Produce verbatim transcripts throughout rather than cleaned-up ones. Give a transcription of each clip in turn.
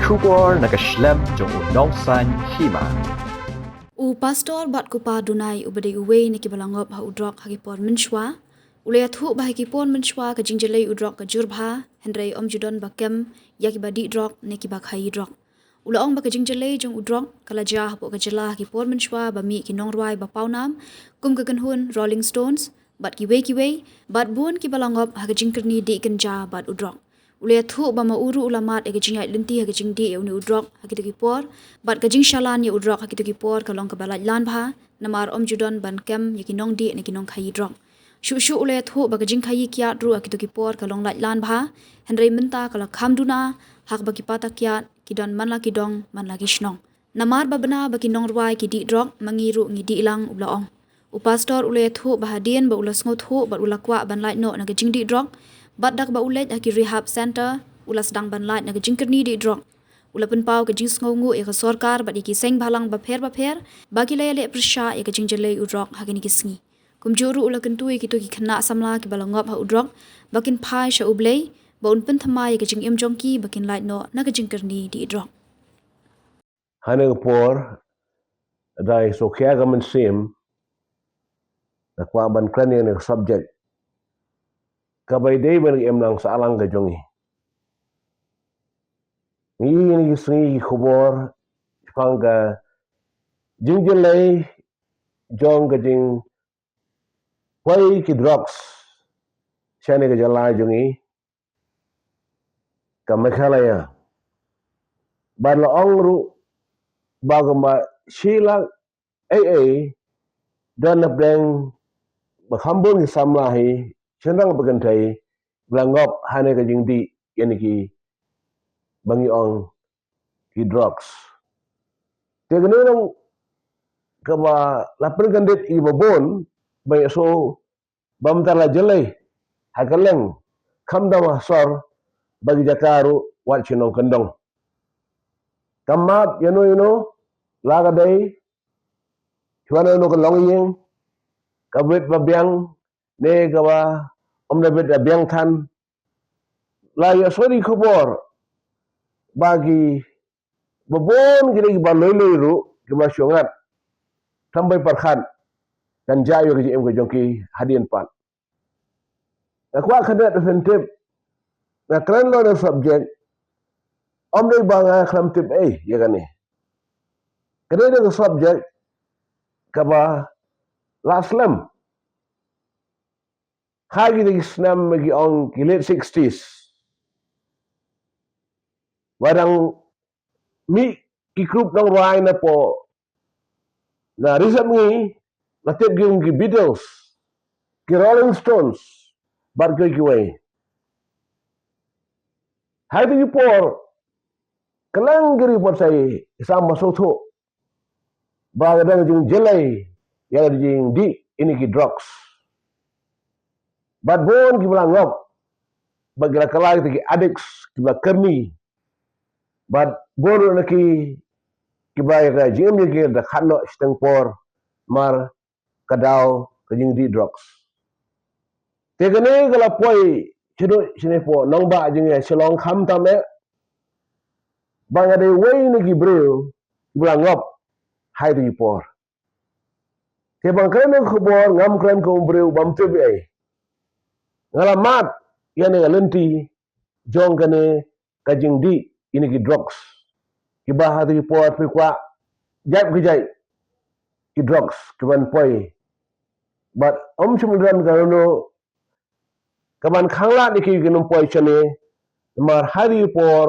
Khubor na ka shlem jong u Nongsaiñ Hima. U Pastor Batkupa Dunai, uba dei uwei na kiba la ngop ha u drok ha ki por mynshuwa, u la ïathuh ba ha ki por mynshuwa ka jingjyllei u drok ka jur bha, hynrei ym ju don ba kem ïa kiba dih drok ne kiba khaïi drok. U la ong ba ka jingjyllei jong u drok ka la jia hapoh ka jylla ha ki por mynshuwa ba mih ki nongrwai ba pawnam, kum ka kynhun Rolling Stones bad kiwei kiwei, bad bun kiba la ngop ha ka jingkyrni dih kynja bad u drok. U la ïathuh ba ma u ruh u la mad ïa ka jingïaid lynti ha ka jingdih ïa une u drok ha kito ki por, bad ka jingshalan ïa u drok ha kito ki por ka long kaba laitlan bha, namar ym ju don ban kem ïa ki nongdih ne ki nongkhaïi drok. Shuh shuh u la ïathuh ba ka jingkhaïi kiad ruh ha kito ki por ka long laitlan bha, hynrei mynta ka la kham duna, ha kaba ki pata kiad ki don man la ki dong man la ki shnong. Namar ba bna ba ki nongrwai ki dih drok, ma ngi ruh ngi dih lang, u la ong. U Pastor u la ïathuh ba hadien ba u la sngewthuh bad u la kwah ban lait noh na ka jingdih drok, bad da kaba u leit ha ki rehab center u la sdang ban lait na ka jingkyrni dih drok. U la pynpaw ka jingsngewnguh ïa ka sorkar bad ïa ki seng bhalang bapher bapher ba ki la ïaleh pyrshah ïa ka jingjyllei u drok ha kine ki sngi. Kumjuh ruh u la kyntu ïa kito ki khynnah samla kiba la ngop ha u drok ba kin phai sha U Blei ba un pynthymmai ïa ka jingim jong ki ba kin lait noh na ka jingkyrni dih drok. Hane ka por, da i sngewkhia ka mynsiem, da kwah ban kren ïa kane ka subject kaba i dei ban ka imlang sahlang ka jong i. Ngi ïohi ïa kine ki sngi ki khubor shaphang ka jingjyllei jong ka jingpoi ki drugs shane ka jylla jong i, ka Meghalaya. Bad la ong ruh ba kumba shi lak ei ei don na pdeng ba kham bun ki samla hi, shynrang ba kynthei, ba la ngop hane ka jingdih ïa kine ki, ba ngi ong, ki drugs. Te kane long kaba la pynkyndit ïa kiba bun ba ïa so ba mynta la jyllei ha kylleng, khamtam ha sor, ba ki jaka ruh wat shnong kyndong. Ka map ïano ïano, la ka dei shuwa na ïano ka longïing, ka bit ba biang ne kaba ym da bit da biang than. La ïohsngew ïa ki khubor ba ki, ba bun ki dei kiba lui lui ruh, kiba shu ngat, tang bai pyrkhat kan jia ïa ka jingim ka jong ki hadien pat. Nga kwah kane da phin tip, nga kren lo na subject, ym dei ba nga khlem tip ei ïa kane. Kane dei ka subject kaba la slem ha kine ki snem, ki ong ki late sixties, ba dang mih ki group nongrwai na poh, na ri sap ngi, nga tip ki kum ki Beatles, ki Rolling Stones bad kiwei kiwei. Ha kito ki por, kylleng ki ri por sa i sam ba sngewthuh ba ka dang jingjyllei ïa ka jingdih ïa kine ki drugs. Bad bun kiba la ngop, bad ki la kylla kita ki addicts kiba kyrni. Bad bun ruh na ki kiba ïa ka jingim jong ki da khadnoh shiteng por namar ka daw ka jingdih drugs. Te kane ka la poi shaduh shane poh nongbah jong ngi Shillong khamtam eh, ba nga dei uwei na ki briew kiba la ngop ha kito ki por. Te ba nga kren ïa ka khubor, ngam kren kum u briew bym tip ei. Nga la mad ïa kane ka lynti jong kane ka jingdih ïa kine ki drugs, kiba ha kito ki por phi kwah jait ki jait ki drugs kiban poi. Bad ym shym don kano kaban khanglad ïa ki kin ym poi shane, namar ha kito ki por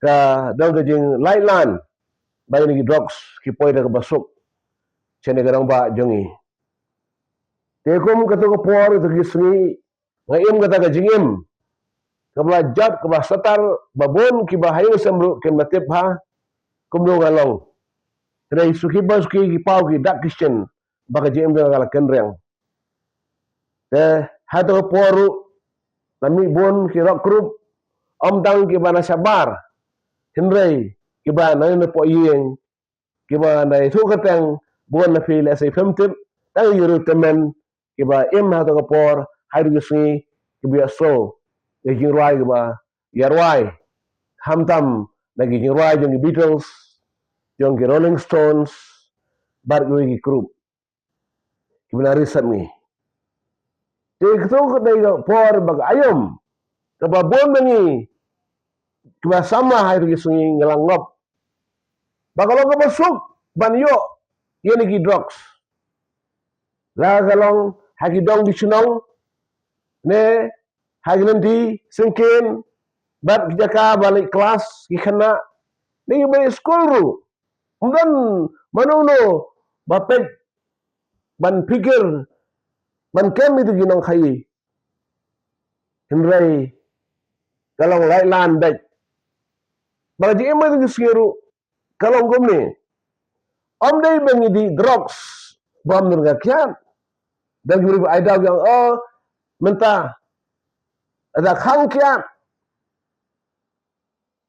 ka don ka jinglaitlan ba ïa kine ki drugs ki poi da kaba suk shane ka nongbah jong ngi. Te kum kato ka por, kato ki sngi, nga im kata ka jingim kaba la jot, kaba satar, ba bun kiba ha ïing ha sem ruh kim da tip bha kumno nga long. Hynrei suki ba suki ki paw ki dak ki shin ba ka jingim jong nga ka la kynriang. Te ha kato ka por ruh la mih bun ki rock group, ym tang kiba na shabar, hynrei kiba na ïing na poh ïing, kiba na ïathuh kyrteng, bun na phi lehse phim tip, tang ïa ki riew tymmen kiba im ha kato ka por, ha kito ki sngi, kiba ïohsngew ïa ki jingrwai kiba ïa rwai, khamtam na ki jingrwai jong ki Beatles, jong ki Rolling Stones, bad kiwei ki group kiba nang ri sep ngi. Te kato ka dei ka por ba ka aïom kaba bun na ngi kiba samla ha kito ki sngi ngi la ngop ba ka long kaba suk ban ïoh ïa kine ki drugs. La ka long ha ki dong ki shnong ne ha ki lynti syngkien bad ki jaka ba leit klas ki khynnah ne kiba leit skul ruh. Ym don mano mano ba peit ban pyrkhat ban kem ïa kito ki nongkhaïi. Hynrei ka long lait lan beit ba ka jingim ha kito ki sngi ruh ka long kumne. Ym dei ba ngi dih drugs ba ym don ka kiad. Don ki briew ba ai daw ki ong, oh, mynta lada khang kiad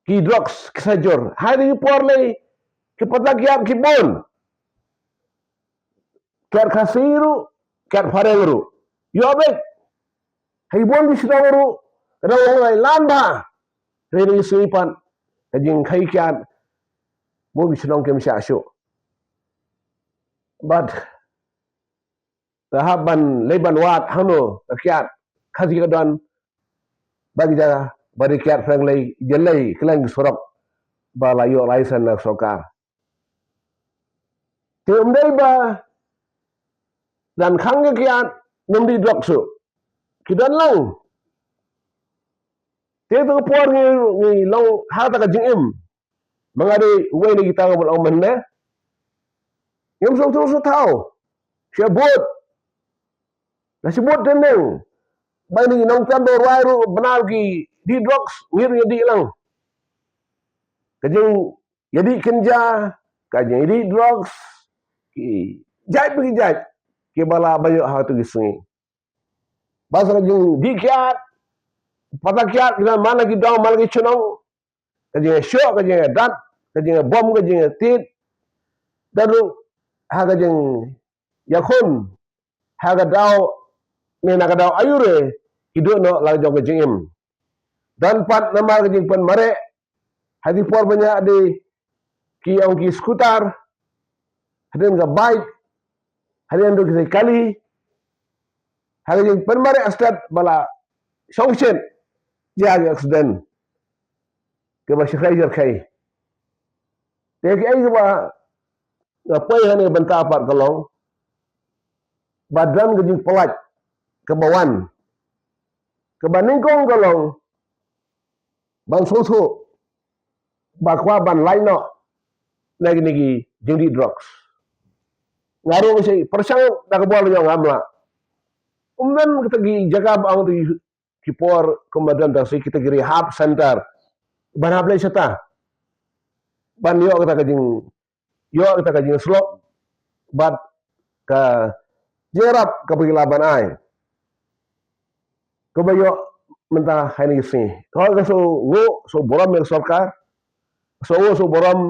ki drugs ki sa jur. Ha kito ki por lei ki pata kiad ki bun. Kiad Khasi ruh, kiad phareng ruh. Ïoh beit. Ha ki bun ki shnong ruh ka dang long lait lan bha. Hynrei ha kine ki sngi pat ka jingkhaïi kiad bun ki shnong kim shah shuh. Bad la hap ban leit ban wad hangno ka kiad Khasi ka don bad ki jaka ba dei kiad phareng lei, jyllei kylleng ki surok ba la ïoh license na ka sorkar. Te ym dei ba don khang ka kiad ym dih drugs ruh. Ki don lang. Te kato ka por ngi, ngi long ha kata ka jingim. Ma nga dei uwei na kita kiba long mynne. Ngim sngewthuh sngewthaw. Sha bud. La sha bud tyneng. Ba ngi nongtem nongrwai ruh bynta ki dih drugs ngi ruh ngi dih lang. Ka jing ïa dih kynja, ka jingdih drugs, ki jait pa ki jait kiba la ban ïoh ha kito ki sngi. Ba sa ka jingdih kiad, pata kiad, ki don man la ki dong, man la ki shnong, ka jingïashoh, ka jingïadat, ka jingïabom, ka jingïatied, da ruh ha ka jingïakhun ha ka daw ne na ka daw aïu re ki duh noh la jong ka jingim. Don pat namar ka jingpynmareh ha ki por ba ñiah dei ki ong ki scooter, hadien ka bike, hadien ruh ki kali, ha ka jingpynmareh stet ba la shong shit ïa ki accident kiba shyrkhei shyrkhei. Te kiei kiba nga poi hangne bynta pat ka long ba don ka jingpynlait kaba wan, kaba nyngkong ka long ban sngewthuh ba kwah ban lait noh na kine ki jingdih drugs. Nga ruh nga shait pyrshang da ka bor jong nga, ym lah. Ym don kita ki jaka ba ong kita ki por kumba don tang shi kita ki rehab center ban hap leit shata ban ïoh kita ka jing, ïoh kita ka jingslok bad ka jingïarap kaba ki lah ban ai. Kaba ïoh mynta ha kine ki sngi, nga sngewnguh, sngew burom ïa ka sorkar, sngewnguh, sngew burom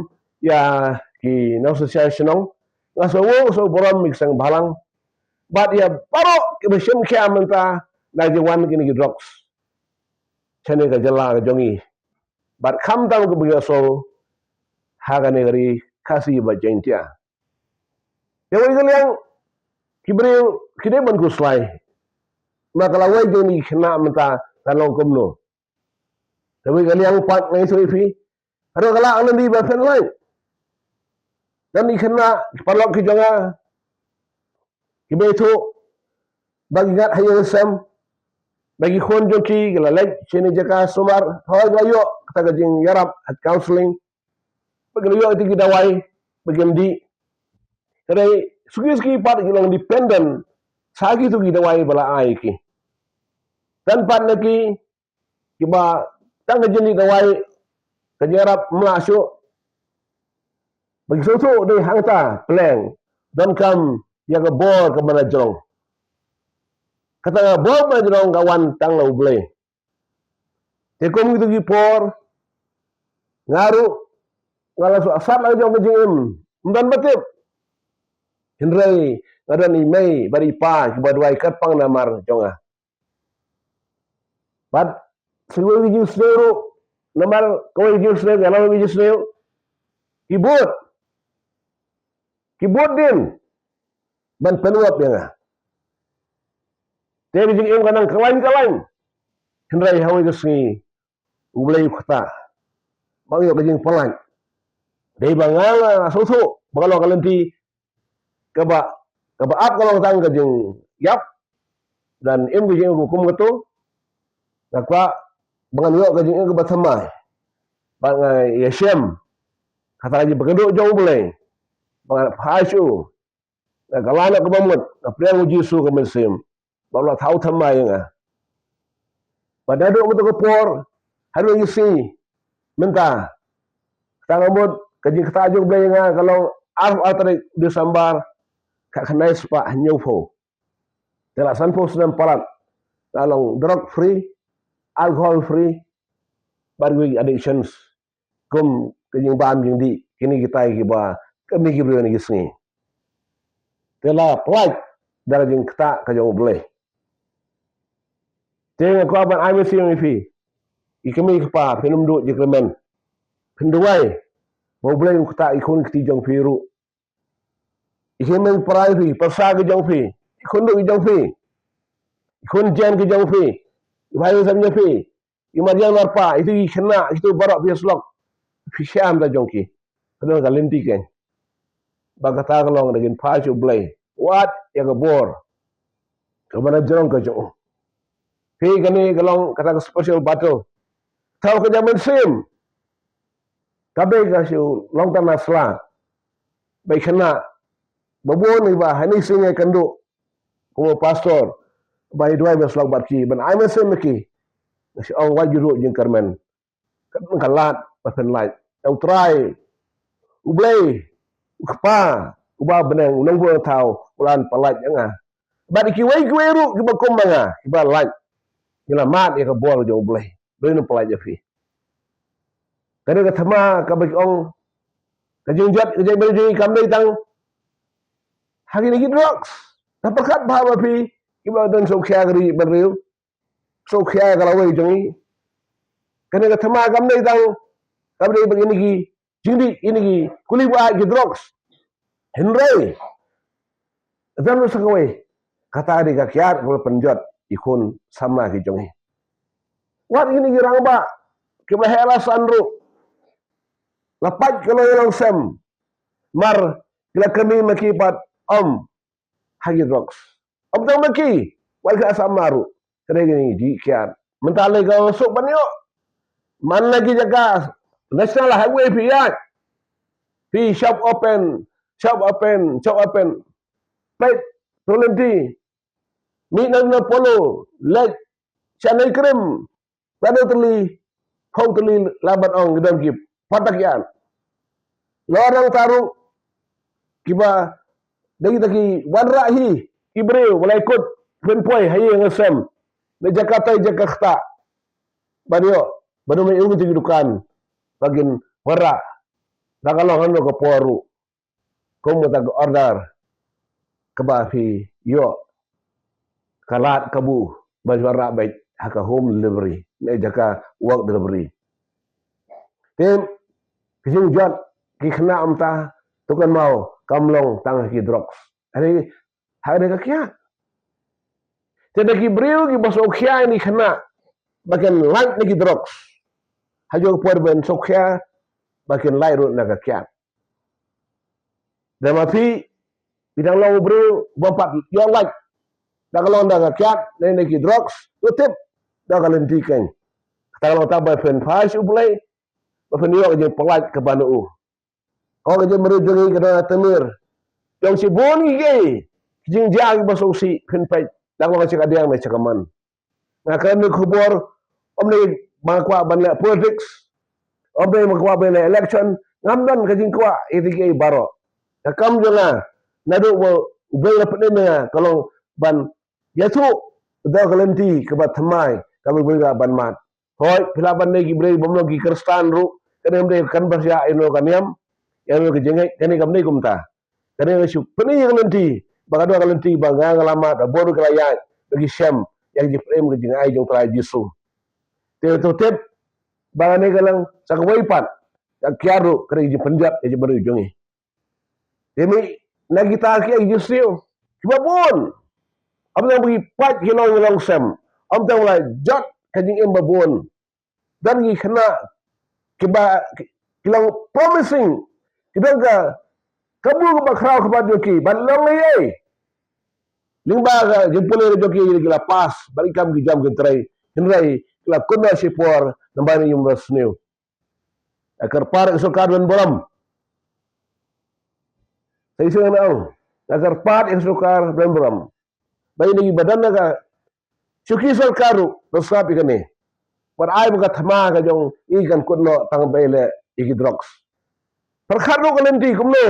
ïa ki nongshai shnong, nga sngewnguh, sngew burom ïa ki seng bhalang bad ïa baroh kiba shim khia mynta na ka jingwan kine ki drugs shane ka jylla ka jong ngi bad khamtam kaba ïohsngew ha kane ka ri Khasi bad Jaiñtia. Te wei ka liang ki briew ki dei ban khuslai, ma ka lawei jong ngi ki khynnah mynta ka long kumno. Te wei ka liang pat nga ïathuh ïa phi, haduh ka la ka lynti ba pynlait, don ki khynnah ki paralok ki jong nga kiba ïathuh ba ki ngat ha ïing ha sem, ba ki khun jong ki ki la leit shane jaka sumar, hooid ki la ïoh kata ka jingïarap ha counselling, ba ki la ïoh ïa ki dawai ba kin dih. Hynrei suki suki pat ki long dependent sha kito ki dawai ba la ai ki. Don pat na ki kiba tang ka jingdih dawai, ka jingïarap ym lah shuh, ba ki sngewthuh dei hangta pleng, donkam ïa ka bor kaba na jrong. Kata ka bor ba na jrong ka wan tang na U Blei. Te kum kito ki por nga ruh nga la shu asat la jong ka jingim, ym don ba tip. Hynrei nga don i mei bad i pa kiba duwai kyrpang namar jong nga. Bad sa kawei ka jingsngew ruh namar kawei ka jingsniew, ka long ka jingsniew, ki bud, ki bud dien ban pynwap ïa nga. Te ka jingim ka nang kyllaiñ kyllaiñ. Hynrei ha kawei ka sngi U Blei u ktah ba nga ïoh ka jingpyllait. Dei ba nga la sngewthuh ba ka long ka lynti kaba, kaba ap ka long tang ka jingïap, da im ka jingim kum kato. Nga kwah ba ngan ïoh ka jingim kaba thymmai, ba nga ïashem kata ka jingpynkynduh jong U Blei, ba nga phai sha u na ka lad kaba mut, nga pdiang U Jisu kum u Mynsiem, ba u la thaw thymmai ïa nga. Ba naduh kato ka por haduh kane ka sngi mynta, kata ka mut ka jingktah jong U Blei ïa nga ka long arphew ar tarik December, ka khyndai spah hynñiewphew. Te la sanphew snem palat nga long drug free, alcohol free bad ki addictions, kum ka jingbam jingdih, kine kitai kiba kmie ki briew ha kine ki sngi. Te la pyllait da ka jingktah ka jong U Blei. Te nga kwah ban ai mynsiem ïa phi, ki kmie ki kpa, phin ym duh jingkyrmen, phin duwai ba U Blei un ktah ki khun ki kti jong phi ruh. Ki hynmen ki para jong phi, ki pyrsa ki jong phi, ki khun ruh ki jong phi, ki khun jen ki jong phi, ki bahaïing bahaïing jong phi, ki marjan marpa, ito ki khynnah, ito baroh phi ïasyllok, phi shim da jong ki. Ka don ka lynti keiñ ba kata ka long da kin phai sha U Blei, wad ïa ka bor kaba na jrong ka jong u. Phi, kane ka long kata ka special battle. Thaw ka jingmynsiem, ka bei ka shu long tang na sla. Ba i khynnah ba bun iba ha kine ki sngi ïakynduh kum u pastor, ba i duwai ba syllok bad ki, ban ai mynsiem ïa ki. Nga shu ong, wat ju duh jingkyrmen, ka don ka lad ba phin lait. Ïa U Trai U Blei, U Kpa uba ha bneng, U Nongbuh Nongthaw, u la pyllait ïa nga. Bad ïa kiwei kiwei ruh kiba kum ma nga, kiba lait, ngi la mad ïa ka bor jong U Blei. U Blei un pyllait ïa phi. Kane ka thma kaba ki ong ka jingjot, ka jingmyntoi jong ngi kam dei tang ha kine ki drugs. Nga pyrkhat bha ba phi kiba don sngewkhia ka ri bad ka briew, sngewkhia ka lawei jong ngi. Kane ka thma kam dei tang kaba dei ba kine ki jingdih, kine ki kuli ba ki drugs. Hynrei don ruh sa kawei, kata dei ka kiad kaba pynjot ki khun samla ki jong ngi. Wat kine ki rangbah kiba la heh la san ruh, la pait ka longïing longsem, mar ki la kyrmen ma ki pat, ym ha ki drugs. Ym tang ma ki, wat ki samla ruh. Ka dei kine ki jingkiad. Mynta lei ka suk ban ïoh man la ki jaka National Highway phi ïaid, phi shop open, shop open, shop open, peit, to lynti, mih na na Polo, leit sha Nongkrim, ba dei tylli, phew tylli, la ban ong ki don ki patak ïan. Lor nangta ruh kiba dei kita ki wanrah hi ki briew ba la ïakut pynpoi ha ïing ha sem na jaka tai jaka ktah, ban ïoh ban ym ïoh ïa ki dukan ba kin wanrah. Da ka long hangno ka por ruh, kum kata ka order kaba phi ïoh, ka lad kabu ban wanrah beit ha ka home delivery ne jaka work delivery. Te ki jingjot ki khynnah mynta, to kynmaw, kam long tang ha ki drugs. Hynrei ha kane ka kiad, te da ki briew kiba sngewkhia ïa ki khynnah ba kin lait na ki drugs, ha jong ka por ban sngewkhia ba kin lait ruh na ka kiad. Da ma phi, phi dang long u briew ba pat ïoh lait, da ka long da ka kiad ne na ki drugs, to tip da ka lynti keiñ. Kata ka long tang ba phin phai sha U Blei, ba phin ïoh ka jingpyllait kaba na u. Ka jingmyntoi jong ngi ka don ha tmier jong shibun ki, ki jingjia kiba sngewsih, phin peit, da ka long sha ka diang ne sha ka man. Nga kren ïa ka khubor, ym dei ba nga kwah ban leh politics, ym dei ba nga kwah ban leh election, ngam don ka jingkwah ïa kiei kiei baroh. Ka kam jong nga, naduh ba U Blei u la pynim ïa nga, ka long ban ïathuh da ka lynti kaba thymmai kaba U Blei u la ban mad. Hooid, phi lah ban dei ki briew bym long ki Khristan ruh, kane kam dei ka controversy ïa ino ka niam, ïa ino ka jingngeit, kane kam dei kumta. Kane nga shu pyni ïa ka lynti, ba ka don ka lynti ba nga nga la mad, da bun ruh ki la ïaid, ba ki shem ïa ka jingpynim ka jingai jong U Trai Jisu. Te to tip Ba lane ka lang sa kawei pat ka kiad ruh ka dei ka jingpynjot ka jingpynjot jong ngi. Te mynta na kita ki ai jingsniew kiba bun. Ym tang ba ki pait ki long ïa long sem. Ym tang ba la jot ka jingim ba bun. Don ki khynnah kiba ki long promising, ki don ka kabu kaba khraw kaba jong ki ban long ei ei. Lyngba ka jingpule jong ki ki la pass bad ki kam ki jam ki trei. Hynrei ki la kynnoh shipor namar ïa ka jingsniew. Nga kyrpad ïa ka sorkar ban burom. Sa shisien nga ong, nga kyrpad ïa ka sorkar ban burom. Ba ïa ki ba don na ka shuki sorkar ruh ban sngap ïa kane. Wat ai ba ka thma ka jong i kan kut noh tang ba ïaleh ïa ki drugs. Pyrkhat ruh ka lynti kumno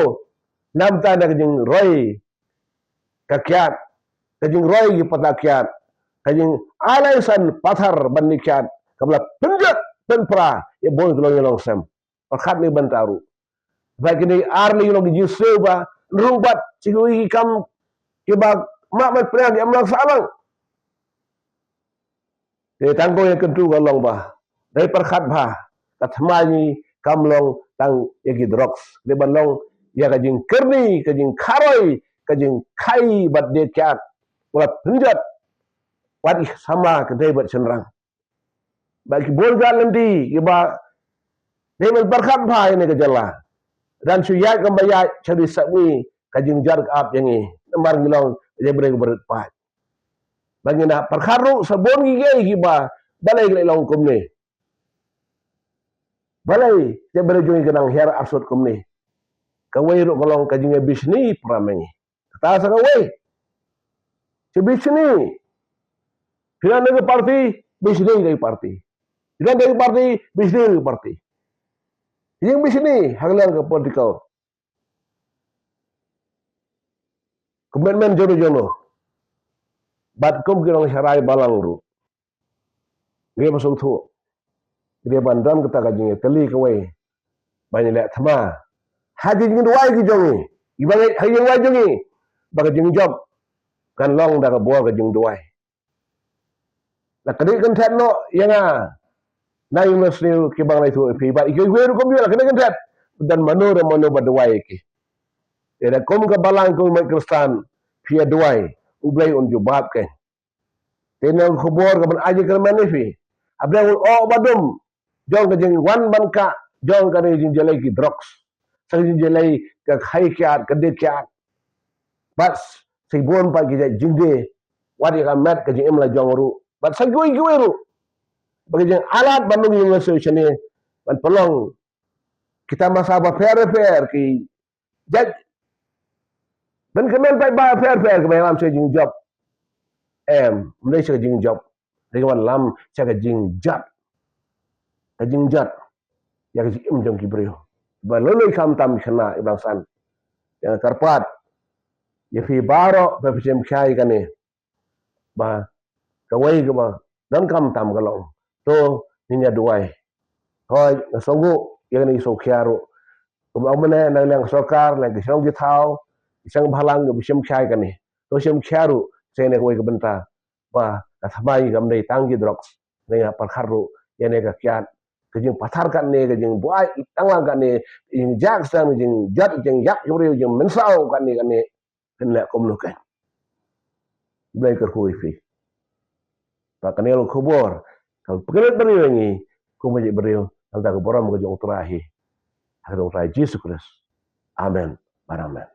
namar ta na ka jingroi ka kiad, ka jingroi ki pata kiad, ka jingai laisan pathar ban ïa kiad kaba la pynjot pynpra ïa bun ki long ïa long sem. Pyrkhat na ka bynta ruh. Ba kine ar ne ki long ki jingsniew ba nrung bad sha kiwei ki kam kiba mah ban pynïaid ki ym long sah lang. Te tang ko ïa kyntu ka long ba dei pyrkhat ba ka thma ngi kam long tang ïa ki drugs. Dei ban long ïa ka jingkyrni, ka jingkharoi, ka jingkhie bad dei kiad. Wat pynjot wat i sama ka dei bad shynrang. Ba ki bun jait lynti kiba dei ban pyrkhat bha ïa kane ka jylla. Dang shu ïaid kumba ïaid sha dei sah ngi ka jingjot ka ap ïa ngi. Namar ngi long ïa briew ba rit paid. Ba ngi na pyrkhat ruh sa bun ki kiei kiba balei ki la long kumne. Balei ïa briew jong ngi ka nang hiar arsut kumne. Kawei ruh ka long ka jingïabishni para ma ngi. Kata sa kawei. Shi bishni. Phi don da ka party, bishni da ka party. Phi don da ka party, bishni da ka party. Ïing bishni ha ka liang ka political commitment jono jono. Bad kum ki nongshakri balang ruh. Ngi ba sngewthuh. Ngi ban don kata ka jingïatylli kawei. Ban ïaleh thma ha ki jingduwai ki jong ngi. Kiba ngeit ha ki jingduwai jong ngi ba ka jingjop kan long da ka bor ka jingduwai. La ka dei kynthet noh ïa nga na ïing sniew kiba ngi la ïathuh ïa phi ba ïa kiwei ruh kumjuh la ka dei kynthet. Don mano re mano ba duwai ïa ki. Ïa da kum ka balang kum ki Khristan phi ïa duwai U Blei un jubab kein. Te na ka khubor ka ban ai jingkyrmen ïa phi. Hapdeng u oh ba dum jong ka jingwan ban kah jong ka jingjylei ki drugs, sa ka jingjylei ka khai kiad ka dei kiad. Bad sa bun pat ki jait jingdie wat ïa ka met ka jingim la jong ruh bad sa kiwei kiwei ruh. Ba ka jingailad ban long ïing la siew shane ban pynlong kita masa ba pher pher ki jait ban kmen pat ba pher pher kiba ïalam sha ka jingjop. Em, ym dei sha ka jingjop. Dei ka ban lam sha ka jingjot. Ka jingjot ïa ka jingim jong ki briew. Ba lei lei khamtam khynnah i bangsan. Ïa nga kyrpad ïa phi baroh ba phi sngewkhia ïa kane. Ba kawei kaba donkam tam ka long to ngin ïa duwai. Hooid nga sngewguh ïa kane ki sngewkhia ruh. Kumba ong mynne na liang sorkar, liang ki shnong ki thaw, ki seng bhalang kiba sngewkhia ïa kane. To sngewkhia ruh sa ïa kane kawei ka bynta ba ka thma ngi kam dei tang ki drugs. Nga pyrkhat ruh ïa kane ka kiad, ka jingpathar katne, ka jingbuaid tang lang katne, ka jingjak seng, ka jingjot, ka jingïap jingbriew, ka jingmynsaw katne katne. Phin leh kumno kein? Blei kyrkhu ïa phi. Ba kane long khubor ka pynkynmaw briew ïa ngi kum ka jingbriew na ka bynta ka burom ka jong U Trai hi. Ha ka kyrteng U Trai Jisu Khrist. Amen. Bad amen.